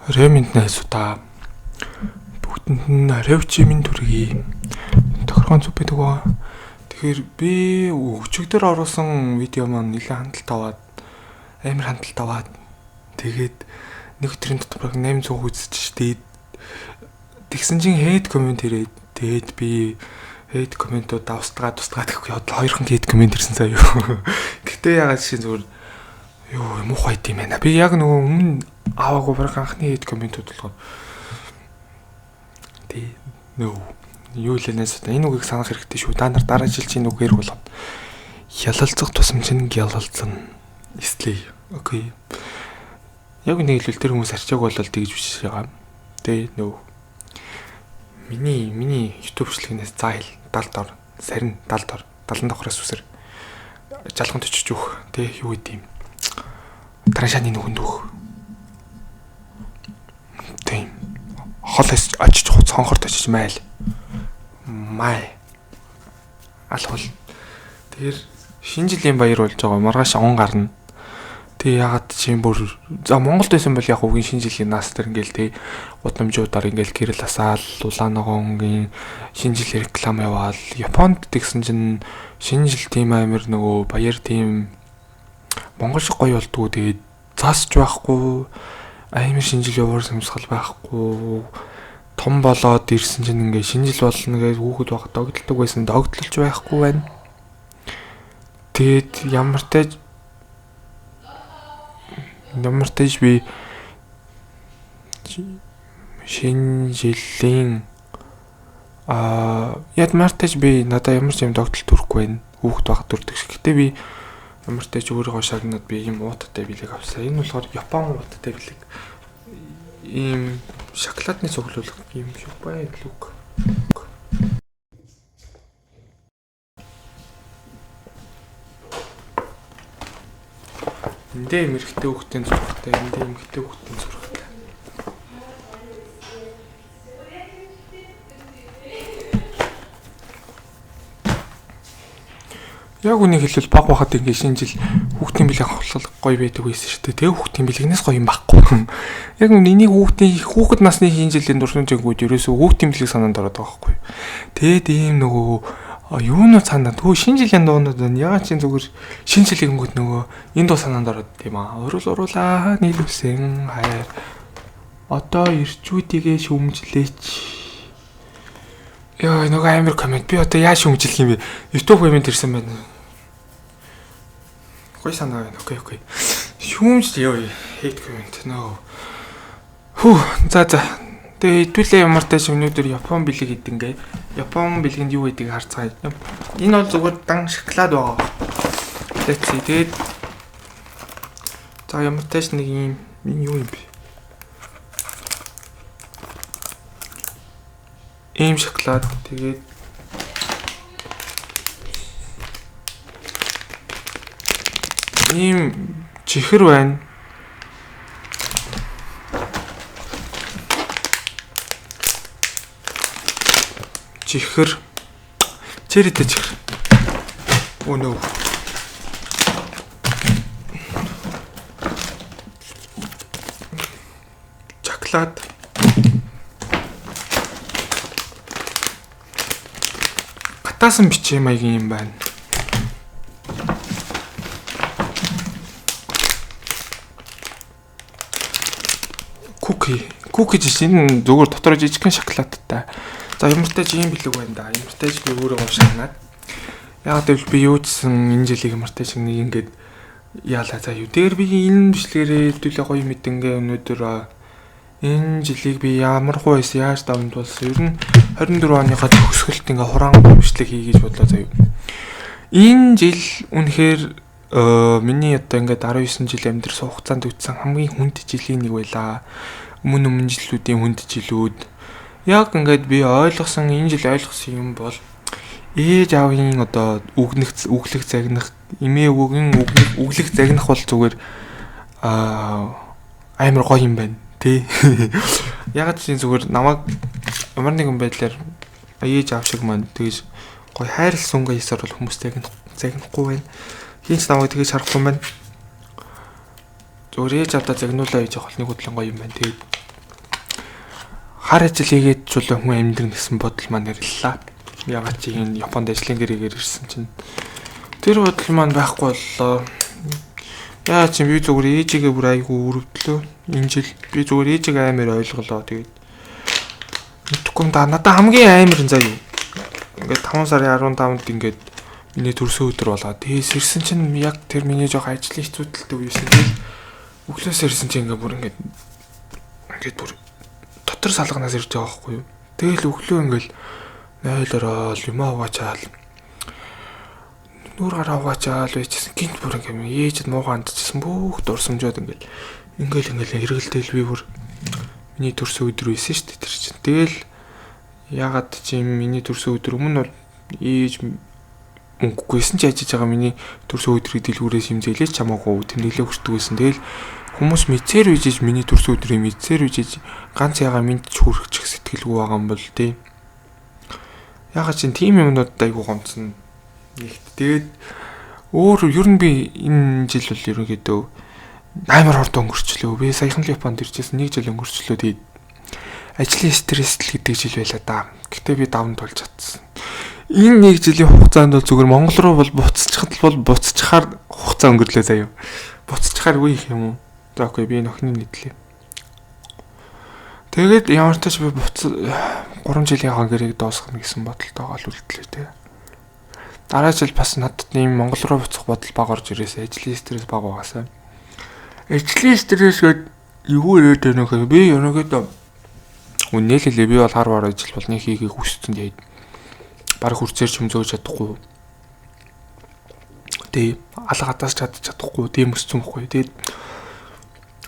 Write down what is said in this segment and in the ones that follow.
Орой минь найзуудаа бүгдэнд нь орой минь төргий. Тохиргоон зүг байдаг ба. Тэгэхээр би өчигдөр оруулсан видео маань нэлээд хандлт аваад амар хандлт аваад тэгээд нэг өдрийн дотор бараг 800 үзэж тэгээд тэгсэн чинь хейт коммент ирээд тэгээд би хейт комментууд давстгаа тусдгаа гэхгүй хоёрхан хейт коммент ирсэн заяа. Гэтэ ягаад чинь зүгээр юу муухай юм байна. Би яг нөгөө өмнө аваагүй бараг анхны хейт комментууд болохоор тий нөө юу л нээс энэ үгийг санах хэрэгтэй шүү. Та нар дараа жил чинь үг ярих болгоно. Ялалцах тусам чинь гялалцсан. Слей. Окей. Яг нэг хэлбэл тэр хүмүүс арчааг болол тэгж бичиж байгаа. Тэ нөө. Миний YouTube бичлэгнээс зайл 70 дор, сарин 70 дор, 70 давхраас үсэр жалганд очиж өөх. Тэ юу гэдэм. Тараншааны нүхэнд өөх. Тийм. Хол очиж цонхорт очиж майл. Май. Алхвал. Тэгэхээр шинэ жилийн баяр болж байгаа. Маргааш он гарна. Тэг ягаад чи бүр за Монголд байсан бол яг үгийн шинэ жилийн нас тэр ингээл тэг гудамжуудаар ингээл гэрэл асаал улаан ногоонгийн шинэ жил реклам яваал. Японд тэгсэн чинь шинэ жил тийм амир нөгөө баяр тийм Монгол шиг гоё болдгоо. Тэгээд цаасч байхгүй амар шинэ жил яваар сэмсгал байхгүй том болоод ирсэн чинь ингээ шинэ жил болно гэж хүүхэд байхад догдолдог байсан догдлолч байхгүй байна. Тэгээд ямар тааж би шинэ жилийн ямар тааж би надаа ямар ч юм догдол төрөхгүй байна. Хүүхэд байхад төрдөг шиг. Гэтэ би ямар тааж өөрийгөө шагнаад би ийм ууттай бэлэг авсан. Энэ болохоор Япон ууттай бэлэг. Ийм шоколадны цуглуулга юм шиг байна лүг. Эндээ эмэрхтэй хүүхдийн зурагтай, эндээ эмэгтэй хүүхдийн зурагтай. Яг үнийг хэлбэл баг байхад ингээ шинэ жил хүүхдийн бэлэг авах гоё байдаг байсан шүү дээ. Тэгээ хүүхдийн бэлгнээс гоё юм байхгүй. Яг энийг хүүхэд насны шинэ жилийн дурсамж өнгүүд ерөөсөө хүүхдийн бэлэг санаанд ороод байгаа байхгүй. Тэгээд ийм нөгөө юунууд санаанд хөө шинэ жилийн дуунууд байна. Ягаад чинь зүгээр шинэ жилийн өнгөд нөгөө энэ дуу санаанд ороод тийм аа. Уруулаа нийлүүлсэн хайр. Одоо ирчүүдийгээ шүүмжлээч. Йоо нөгөө амар коммент. Би одоо яаж шүүмжлэх юм бэ? YouTube коммент ирсэн байна. Гоё санаа байна. Окей. Шүүмжл ёо. Hate comment. No. Хүү. За. Тэгээ хэдүүлээ ямар тааш өнөөдөр Япон бэлэг идэнгээ. Япон бэлгэнд юу гэдгийг харцгаая. Энэ бол зүгээр дан шоколад байгаа. Let's see. Тэгээд за ямар тааш нэг юм энэ юу юм бэ? Ийм шоколад. Тэгээд ийм чихэр байна. Чихэр. Черритэй чихэр. Oh no. Шоколад. Гатаасан бичээ маягийн юм байна. Куки. Куки жиш энэ зүгээр дотор жижигхэн шоколадтай. За ямар тааж ийм бэлэг байна да. Ямар тааж би өөрөө шагнаад. Яг гэвэл би юу ч гэсэн энэ жилийг ямар тааж нэг ингээд яалаа за юу. Тэгэхээр би энэ бичлэгээрээ хэдүүлээ гоё мэдэнгээ өнөөдөр энэ жилийг би ямар хуу байсан яаж давмдуулсан. Ер нь 24 оныхоо төгсгөлт ингээ хураангуй бичлэг хий гэж бодлоо заяа. Энэ жил үнэхээр миний одоо ингээд 19 жил амьдрсан хугацаанд үтсэн хамгийн хүнд жилийн нэг байлаа. Өмнө жилүүдийн хүнд жилүүд. Яг ингээд би ойлгосон энэ жил ойлгосон юм бол ээж аавын одоо үглэх загнах, эмээ өвгөн үглэх загнах бол зүгээр амар гоё юм байна тий. Яг ч зүгээр намайг ямар нэгэн байдлаар ээж аав шиг маань тэгж гоё хайрлсан өнгө хийсээр бол хүмүүс загнахгүй байна. Хинч намайг тэгж харахгүй байна. Зүгээр ээж авдаа загнуулаа гэж явах нэг бодлон гоё юм байна. Тэгээд Хар ажил хийгээд ч болоо хүн амьдрна гэсэн бодол маань ирлээ. Ягаад чи энэ Японд ажлын гэрээгээр ирсэн чинь тэр бодол маань байхгүй боллоо. Яа чи би зүгээр ээжигээ бүр айгүй өрөвдлөө. Энэ жил би зүгээр ээжигээ амар ойлголоо. Тэгээд мэдхгүй да, надад хамгийн амар нь заа юу. Ингээд 5 сарын 15-нд ингээд миний төрсөн өдөр болоо. Тэгээс ирсэн чинь яг тэр миний жоох ажлын хэцүүдэлтэй үе байсан. Тэгэл өглөөс ирсэн чинь ингээд бүр ингээд бүр дотор салганаас ирж байгаа байхгүй юу. Тэгэл өглөө ингээл 0 ороод юмаа угаачаал, нүүр гараа угаачаал байжсэн, гинт бүр ингээм ээжэд муугаан андчихсан, бүх дурсамжууд ингээл ингээл ингээл эргэлдээл, би бүр миний төрсөн өдөр байсан шүү дээ тэр чинь. Тэгэл ягаад чи миний төрсөн өдөр өмнө бол ээж мөнгөгүйсэн ч яжиж байгаа, миний төрсөн өдрийг дэлгүүрээс юм зээлэж чамаагүй тэмдэглээ хүртдэг байсан. Тэгэл хүмүүс мэдсээр үжиж, миний төрсөн өдрийг мэдсээр үжиж, ганц ягаа минь ч хүрчих сэтгэлгүй байгаа юм бол тий. Ягаад чинь тийм юмнууд айгуу гомцсон. Нэгт тэгээд өөр ер нь би энэ жил бол ерөнхийдөө амар хурд өнгөрчлөө. Би саяхан л Японд иржсэн, нэг жил өнгөрчлөө. Тэгээд ажлын стресс л гэдэг жил байлаа да. Гэтэ би даван тулж чадсан. Энэ нэг жилийн хугацаанд бол зүгээр Монгол руу бол буцчихад бол буцчихаар хугацаа өнгөрлөө заяа. Буцчихаар үе их юм уу? За okay, би нөхний нийтлээ. Тэгээд ямар ч тач би буц 3 жилийн гэрээг дуусгана гэсэн бодолтойгоо л үлдлээ те. Дараа жил бас надад ийм Монгол руу буцах бодол баг орж ирээсэй. Ажлын стресс баг байгаасай. Ажлын стресс гээд юу ирээд байна вэ? Би ерөнхийдөө үнээл хэлээ, би бол хар бор ажил бол нэг хийхийг хүссэн, тэгээд бараг хүрцээр ч юм зөөж чадахгүй. Тэг алга хатаас чадчих чадахгүй тийм өссөн бохгүй. Тэгээд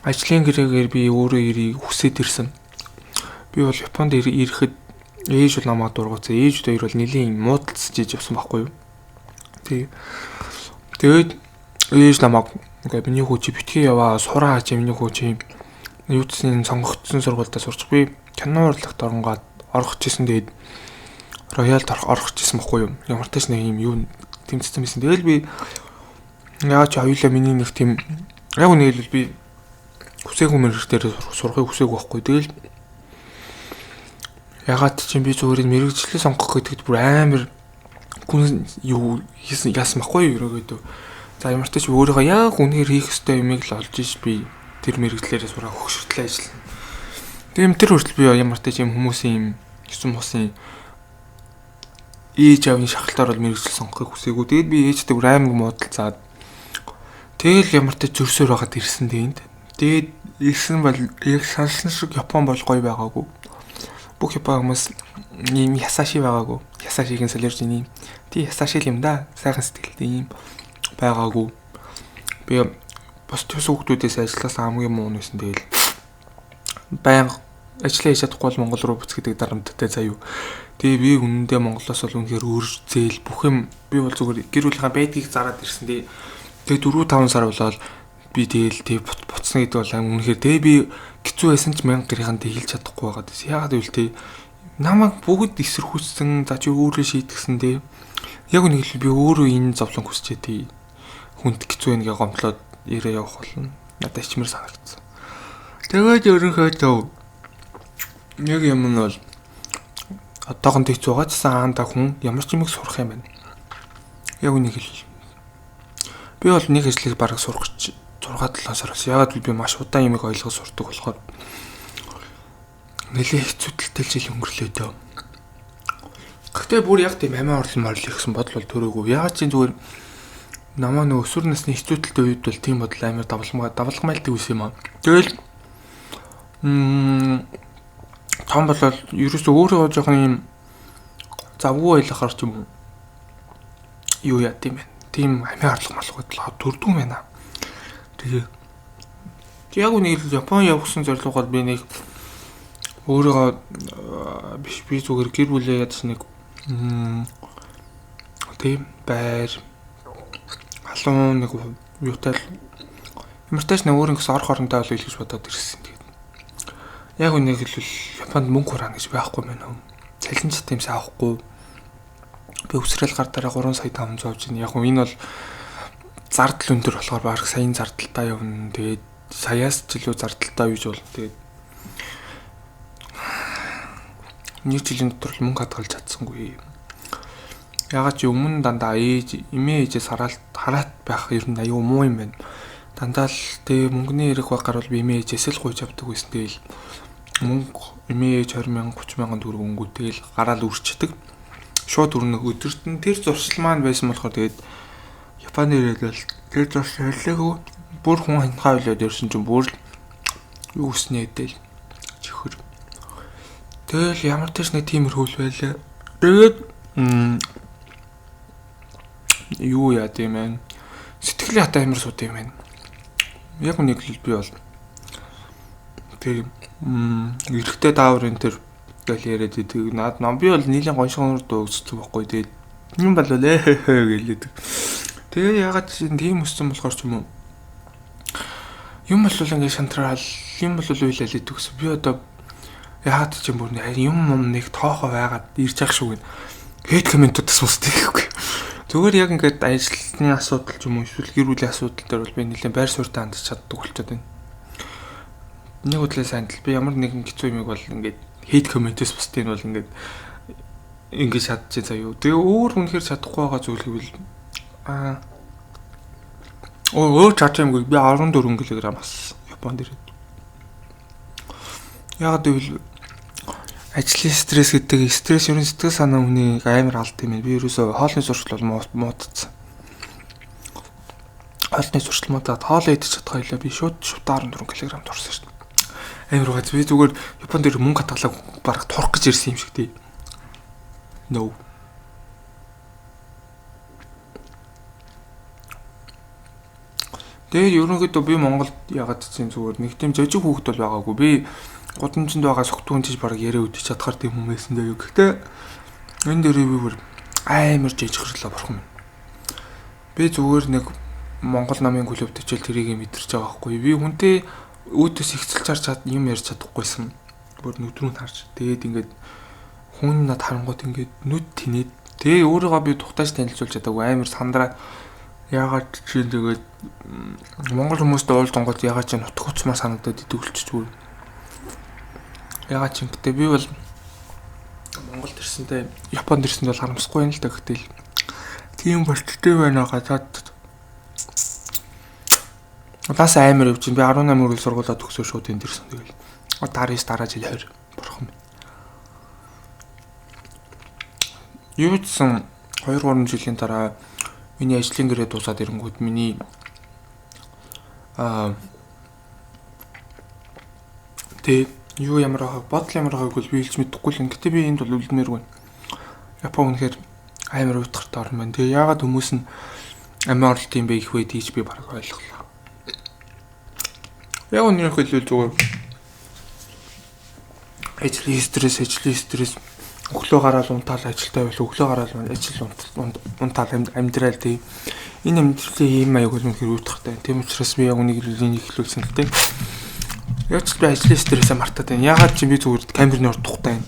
ажлын гэрээгээр би өөрөө ирийг хүсээд ирсэн. Би бол Японд ирэхэд ээж бол намайг дургуцсан. Ээж хоёр бол нэлийн муудалцж иж явсан байхгүй юу. Тэг. Тэгээд ээж намайг ингээ миний хүү, чи битгий яваа, сураа чи, миний хүү, чи юу гэсэн сонгогдсон сургуульдаа сурч, би кино урлагт оронгоод орох гэсэн, тэгээд роялд орох гэсэн бохгүй юу. Ямар ч нэг юм юу тэмцсэн байсан. Тэгэл би яаж чи хоёулаа миний нэг тийм яг үнэ хэлбэл би хүсээгүй мэрэгчлэрээ сурахыг хүсээгүй байхгүй. Тэгэл ягаад чинь би зүгээр мэрэгчлээ сонгох гэдэгт бүр амар гүн юу хийсэн яасан байхгүй юу ерөөдөө. За ямар ч тач өөрийгөө яг үнээр хийх ёстой юмыг л олж иш, би тэр мэрэгчлэрээ сураа хөгшөртлөө ажиллана. Тийм тэр хүртэл би ямар ч тач юм хүмүүсийн юм есөн бусын ээж аавын шахалтаар бол мэрэгжил сонгохыг хүсээгүй. Тэгээд би ээжтэй бүр амар муудалцаад тэгэл ямар ч зөрсөөр байгаад ирсэн тэнд. Тэгээд ирсэн бол яг сансан шиг Япон бол гоё байгаагүй. Бүх Япон хүмүүс ийм ясаши байгаагүй. Ясашигийн солиорж ийм тий ясаши юм да. Сайхан сэтгэлтэй ийм байгаагүй. Би бус төс хүүхдүүдээс ажиллаас хамгийн муу нь байсан. Тэгэл байнга ажиллаа хийж чадахгүй бол Монгол руу буц гэдэг дарамттай заяа. Тэгээ би үнэндээ Монголоос бол үнэхээр өөр зээл бүх юм би бол зүгээр гэр бүлийнхаа байдгийг зараад ирсэн. Тэгээ 4 5 сар болоод би тэгэл тэг буцна гэдэг бол аим үнэхээр тэгээ би хэцүү байсан ч мянга гэрийнхэнтэй хэлж чадахгүй байгаад байсан. Яагаад гэвэл тэг намайг бүгд эсэрхүүцсэн, за чи өөрөө шийдгсэн тэг. Яг үнэ хэлбэл би өөрөө энэ зовлон хүсчээ тэг. Хүнд хэцүү байна гэж гомдлоод ирээ явах болно. Надад ичмэр санагдсан. Тэгээд ерөнхийдөө нэг юм нь бол одоогон хэцүү байгаа ч гэсэн аанда хүн ямар ч юмыг сурах юм байна. Яг үнийг хэл. Би бол нэг ажлыг бараг сурах гэж 6 7 сар болсон. Ягаад гэвэл би маш удаан юмыг ойлгож сурдаг болохоор нэлээд хэцүүдэлтэй жил өнгөрлөө дөө. Гэхдээ бүр яг тийм амиа орлон морил гэсэн бодол бол төрөөгүй. Ягаад чинь зүгээр намаа нэг өсвөр насны хэцүүдэлтэй үед бол тийм бодол амар давлгамайлдаг байсан юм аа. Тэгэл том болол ерөөсөө өөрөө жоохон юм завгүй байлахаар ч юм уу юу яа тийм бэ. Тийм амиа орлох морлох бодлоо төрдгөө юм байна. Тэгээ яг үнийг Япон явах гэсэн зорилгоор би нэг өөрийгөө биш, би зүгээр гэр бүлээ ядаж нэг тийм байр халуун нэг юутай л ямар тааш нэг өөр ингэс орох оронтой бол гэж бодоод ирсэн. Тэгээд яг үнийг хэлбэл Японд мөнгө хураана гэж байхгүй мэн. Цалин ч тийм сайн авахгүй. Би өсрэл гар дараа 3 сая 500 авч байна. Яг энэ бол зардал өндөр болохоор бараг саяын зардалтай явна. Тэгээд саяас ч илүү зардалтай үеж болно. Тэгээд Нэг жилийн дотор л мөнгө хадгалж чадсангүй. Ягаад чи өмнө дандаа ээж эмээ ээжээс хараат байх ер нь аюу муу юм байна. Дандаа л тэгээ мөнгөний хэрэг баг гарвал би эмээ ээжээс л гуйж авдаг байсан. Тэгэл мөнгө эмээ ээж 20 мянга 30 мянган төгрөг өнгөө тэгэл гараал үрчдэг. Шууд өрнөх өдөрт нь тэр зуршил маань байсан болохоор тэгээд Японы ирээд бол тэр зуршил хэлээгүй. Бүр хүн ханхаа ойлоод ирсэн чинь бүр л юу хүснэ эдэл чихэр. Тэгэл ямар ч нэг тиймэрхүү л байлаа. Тэгээд юу яа гэм бэ? Сэтгэлийн хата амар сууд юм байна. Яг нэг л би бол тэр эрэгтэй дааврын тэр гэл яриад идэг. Наад ном би бол нийлэн гоншгонор дуу үздэг байхгүй. Тэгээд юм болов лээ гэлээдэг. Тэгээ ягаад чинь тийм өссөн болохоор ч юм уу юм бол ингээд шантраал юм бол уйлал идэг гэсэн. Би одоо яагаад ч юм бүр юм юм нэг тоохоо байгаад ирж ах шүү гэн. Хейт комментуудаас усдаг гэхгүй. Зүгээр яг ингээд ажлын асуудал ч юм уу эсвэл гэр бүлийн асуудал дээр бол би нэлээд байр суурьтай хандаж чаддаг болчиход байна. Нэг бодлоо сайн тал би ямар нэгэн хэцүү юмыг бол ингээд хейт комментээс бусдыг нь бол ингээд ингэж чадчих заяа. Тэгээ өөр үнэхээр чадахгүй байгаа зүйл гэвэл өөр чадах юмгүй би 14 кг бас Японд ирээд. Яагаад гэвэл ажлын стресс гэдэг стресс ерөн сэтгэл санаа хүнийг амар алд юм. Би ерөөсөө хоолны зуршил бол муудсан. Хоолны зуршил муудаад хоолоо идчих чадах байлаа. Би шууд 14 кг турсан шүү дээ. Амар газ. Би зүгээр Японд дээр мөнгө хатгалаа бараг турах гэж ирсэн юм шиг тий. No. Тэгээд ерөнхийдөө би Монголд ягаад ч юм зүгээр нэг тийм жижиг хүүхэд бол байгаагүй. Би гудамжинд байгаа согтуун чиж бараг яриа үдчих чадхаар тийм хүн байсан даа. Гэхдээ энэ дээр би бүр амар жижигхэрлээ бурхан минь. Би зүгээр нэг Монгол намын клубт очил тэрийг мэдэрч байгаа байхгүй. Би хүнтэй өөдөөс ихцэлж харж чад юм ярьж чадахгүйсэн. Бүр нүд рүү харж. Тэгээд ингээд хүн над харангуут ингээд нүд тэнээд тэгээ өөрийгөө би тухтааж танилцуулж чадаагүй амар сандраа. Яагаад чи тэгээд Монгол хүмүүстэй уулзангууд яагаад чи нутг хуцмаар санагдаад идэг болчихгүй. Яагаад чи гэтээ би бол Монголд ирсэнтэй Японд ирсэнд бол харамсахгүй юм л да гэтэл тийм болчтой байна гадаад. Бас амар явж чинь би 18 өргөл сургуулаа төгсөө шууд энд ирсэн тэгэл. 19 дараа жил 20 бурхан минь. Юу ч гэсэн 2-3 жилийн дараа миний ажлын гэрээ дуусаад ирэнгүүт миний тэг юу ямар байгааг бодол ямар байгааг бол би хэлж мэдэхгүй л. Гэтэ би энд бол үлдмээргүй. Япон үнэхээр амар уйтгартай орн байна. Тэгээ яагаад хүмүүс нь амиа орлт юм бэ их вэ тийч би бараг ойлголоо. Яг үнээр хэлбэл зүгээр ажлын стресс өглөө гараал унтаал ажилдаа байл өглөө гараал ажил унтаал амьдрал тий. Энэ амьдралын ийм маяг бол үнэхээр уйтгартай. Тийм учраас би яг үнийг эхлүүлсэн л тий. Яг ч би ажлын стрессээ мартаад байна. Яагаад чи би зүгээр камерны урд тухтай байна.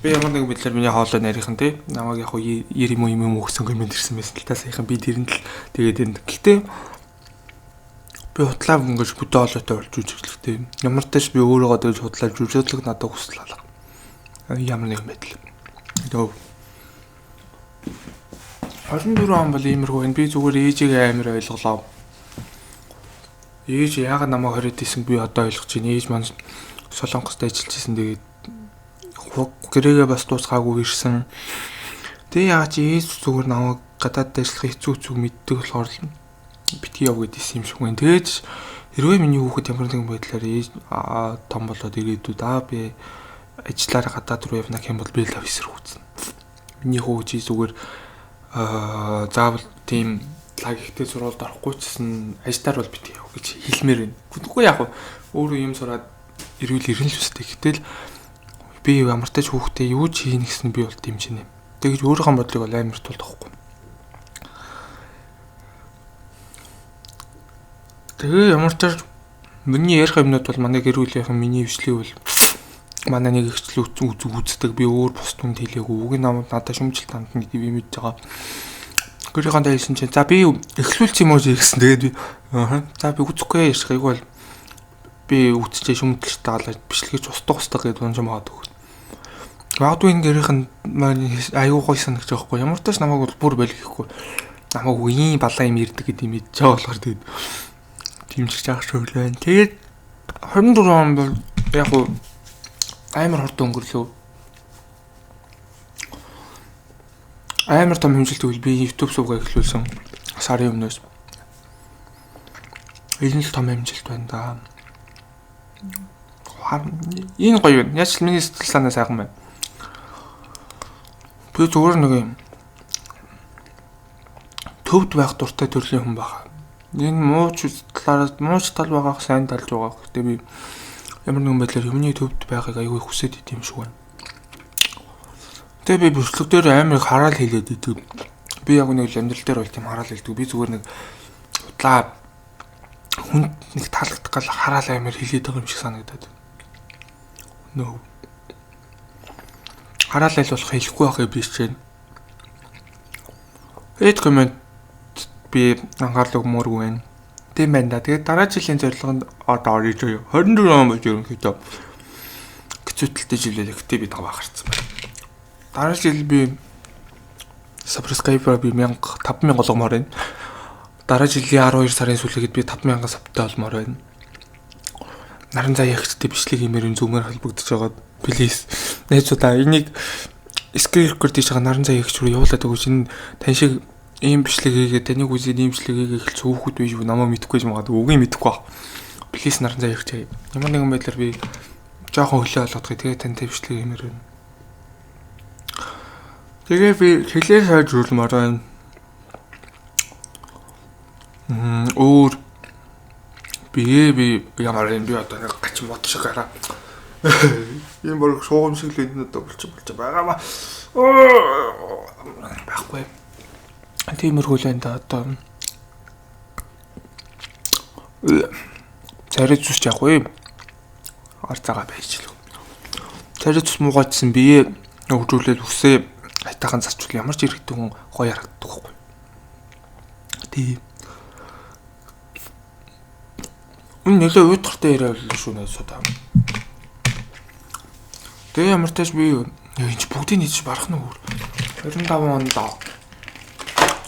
Би ямар нэгэн байдлаар миний хоолой нарийнхан тий. Намайг яг хуу 90 юм уу юм өгсөн коммент ирсэн байсан л та саяхан би тэрэнд л тэгээд энд. Гэхдээ би худлаа ингэж бүдээ хоолойтой болж жүжиглэхтэй. Ямар ч тааш би өөрийгөө тэгж худлаа жүжиглэх надад хүсэл алга. Ямар нэгэн байдал. Тэгээ 24 он бол иймэрхүү байна. Би зүгээр ээжигээ амар ойлголоо. Ээж яагаад намайг хориод исэн би одоо ойлгож байна. Ээж маань Солонгост ажиллаж исэн. Тэгээд гэрээгээ бас дуусгаагүй ирсэн. Тэгээ яагаад чи ээж зүгээр намайг гадаад ажиллах хэцүү хэцүү мэддэг болохоор битгий яв гэдээсэн юм шиг байна. Тэгээд хэрвээ миний хүүхэд ямар нэгэн байдлаар ээж том болоод ирээдүйд би ажиллаараа гадаад руу явна гэх юм бол би л эсэргүүцнэ. Миний хүү чи зүгээр заавал тийм лаг ихтэй сургуульд орохгүй ч гэсэн ажиллаар бол битгий яв гэж хэлмээр байна. Үгүй яг өөрөө юм сураад ирүүл ирэн л үстэй. Гэтэл би ямар ч хүүхдээ юу ч хийнэ гэсэн би бол дэмжинэ. Тэгэж өөрийнхөө бодлыг бол амар тулд авахгүй. Тэгээ ямар ч миний ярих юмнууд бол манай гэр бүлийнхэн миний хвшлийг бол манай нэг ихчлээ үздэг. Би өөр бус түнд хэлээгүй. Үгүй намайг надад шүмжил тандна гэдэг би мэдж байгаа. Гэрийнхээ хэлсэн чинь за би эхлүүлчих юм уу гэсэн. Тэгээд би за би үзэхгүй ярьчих. Айгүй бол би үтчээ шүмжлж даалаа бичлэгч устдаг устдаг гэдэг унж магадгүй. Магадгүй энэ гэрийнх нь маань аюу гой санагч байгаа хгүй. Ямар ч тач намайг бол бүр боль гэхгүй. Намайг үеийн балаа юм ирдэг гэдэг юм мэдж байгаа болохоор тэгээд дэмжиж авах шиг л байна. Тэгээд 24 он бол яг уу амар хурдан өнгөрлөө. Амар том хэмжилт өгөл би YouTube сувгаа эхлүүлсэн сарын өмнөөс. Энэ л том хэмжилт байна да. Энэ гоё юм. Яаж ч миний сэтгэл санаа сайхан байна. Би зүгээр нэг юм төвд байх дуртай төрлийн хүн байна. Энэ мууч талаараа мууч тал байгаах сайн талж байгаа. Гэтэ би ямар нэгэн байдлаар юмны төвд байхыг аягүй хүсэж идэм шиг байна. Тэгээ би бичлэг дээр амар их хараал хэлээд идэв. Би яг нэг л амьдрал дээр бол тийм хараал хэлдэг. Би зүгээр нэг удлаа хүнд нэг таалагдах гал хараал амар хэлээд байгаа юм шиг санагдаад. No. Хараал аль болох хэлэхгүй байхыг би хичээнэ. Hate comment би анхаарал өгмөөргүй байна. Тийм байна да. Тэгээд дараа жилийн зорилгонд одоо орж иж 24 он болж ерөнхийдөө хэцүүтэлтэй жил байлаа. Гэтэ би таваа гарцсан байна. Дараа жил би subscriber би 1000 5000 болгомоор байна. Дараа жилийн 12 сарын сүүлэхэд би 5000 sub-тай болмоор байна. Наран заа ягчтай бичлэг хиймээр юм зүмээр холбогдож байгаа. Please. Найзуудаа энийг screen record хийж байгаа наран заа ягч руу явуулаад өгөөч. Энэ тань шиг ийм бичлэг хийгээд таныг үзээд ийм бичлэг хийгээ эхэлж хөөхөд биш үү намаа мэдэхгүй юм магадгүй үгүй мэдэхгүй баг. Please наран заа ягч. Ямар нэгэн байдлаар би жоохон хөлөө олгодохыг тэгээ тантай бичлэг хиймээр байна. Тэгээ би хэлээ сайжруулмаар байна. Өөр би ямар юм би одоо нэг гачин мод шиг гараа. Ийм баг шуугам шиг л энэ одоо болчих байгаа маа. Байхгүй. Тиймэрхүү л энэ одоо царай зүс яах вэ? Ар цагаа байж л. Царай зүс муугаажсэн бие хөгжүүлээд үсээ айтайхан зарчвал ямар ч эрэгтэй хүн гоё харагддаг байхгүй. Тийм. Энэ нэлээ уйтгартай яриа боллоо шүү найзуудаа. Тэгээ ямар тааш би энэ ч бүгдийг нийцж барах нь өөр. 25 онд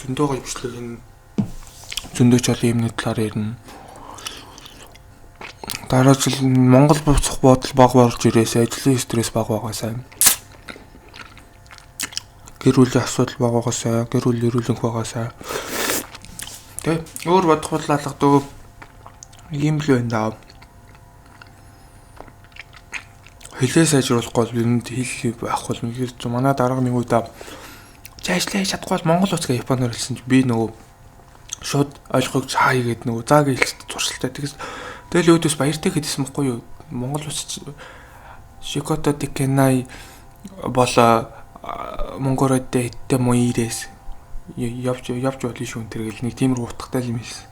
зөндөө гоё бичлэг энэ зөндөө ч олон юмны талаар ярина. Дараа жил Монгол буцах бодол баг болж ирээсэй, ажлын стресс баг байгаасай. Гэр бүлийн асуудал баг байгаасай, гэр бүл эрүүлэнх байгаасай. Тэ өөр бодох бол алгадаг ийм л байна да. Хэлээ сайжруулахгүй бол энд хэл байхгүй бол үнэхээр манай дарга нэг удаа жаашлаа чадахгүй бол Монгол улс гэ Японоор хэлсэн чи би нөгөө шууд ойлгохыг цаа хийгээд нөгөө заа гэлт туршилтаа тэгээс тэгэл өөдөөс баяртай гэдсэн бохгүй юу Монгол улс Шикото декенай болоо Монголод хэтэ моирээс явж явж болно шүү энэ гэл нэг тиймэрхүү утгатай юм хэлсэн.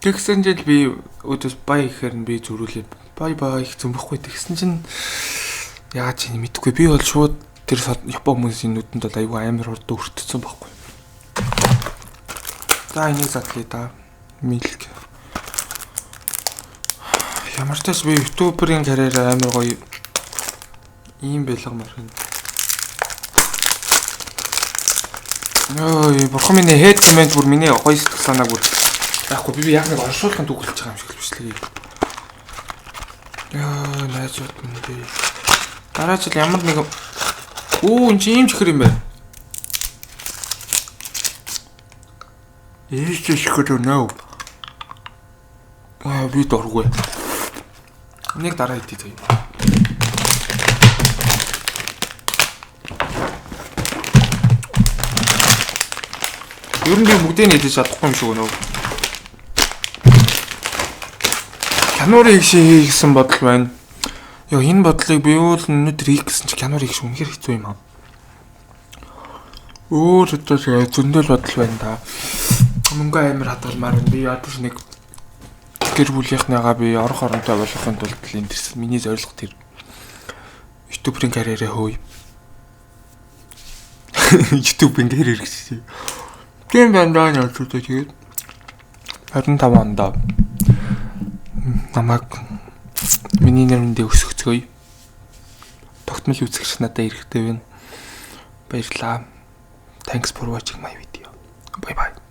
Тэгсэн жил би өөдөөс бай гэхээр нь би зөрүүлээд бай бай их зөмбөхгүй тэгсэн чинь яаж юм мэдэхгүй би бол шууд тэр Япон хүмүүсийн нүдэнд бол айгүй амар хурдан өртөцсөн байхгүй. За энийг задлаа да. Milk. Ямар ч тач би YouTuber-ийн карьер амар гоё ийм байлгамаар байна. Йой, бурхан минь хейт коммент бүр миний гоё сэтгэл санааг бүр байхгүй би яг нэг оршуулгын дүгэлж байгаа юм шиг л бичлэгийг. Яа, найзууд минь дээ. Дараа жил ямар нэг энэ чи ийм чихэр юм байна. Ийш чихэр нөө. Аа би дургүй. Нэг дараа идэ заяа. Ер нь би бүгдийг нь идэж чадахгүй юм шиг өнөө. Кинорыг хийх гэсэн бодол байна. Йоо энэ бодлыг би бол өнөөдөр хийх гэсэн чи кинорыг хийх үнэхээр хэцүү юм аа. Өөр одоо зөндөл бодол байна да. Мөнгө амар хадгалмаар байна. Би ядаж нэг гэр бүлийнхнийгаа би орох оронтой болгохын тулд энэ төрс миний зорилго тэр YouTuber-ийн карьерээ хөөе. YouTube-ийн карьер гэж. Тийм байна даа найзуудаа тэгээд 25 онд намайг миний нэрмэндээ өсгөцгөөе. Тогтмол үзэгч надад хэрэгтэй байна. Баярлалаа. Thanks for watching my video. Bye bye.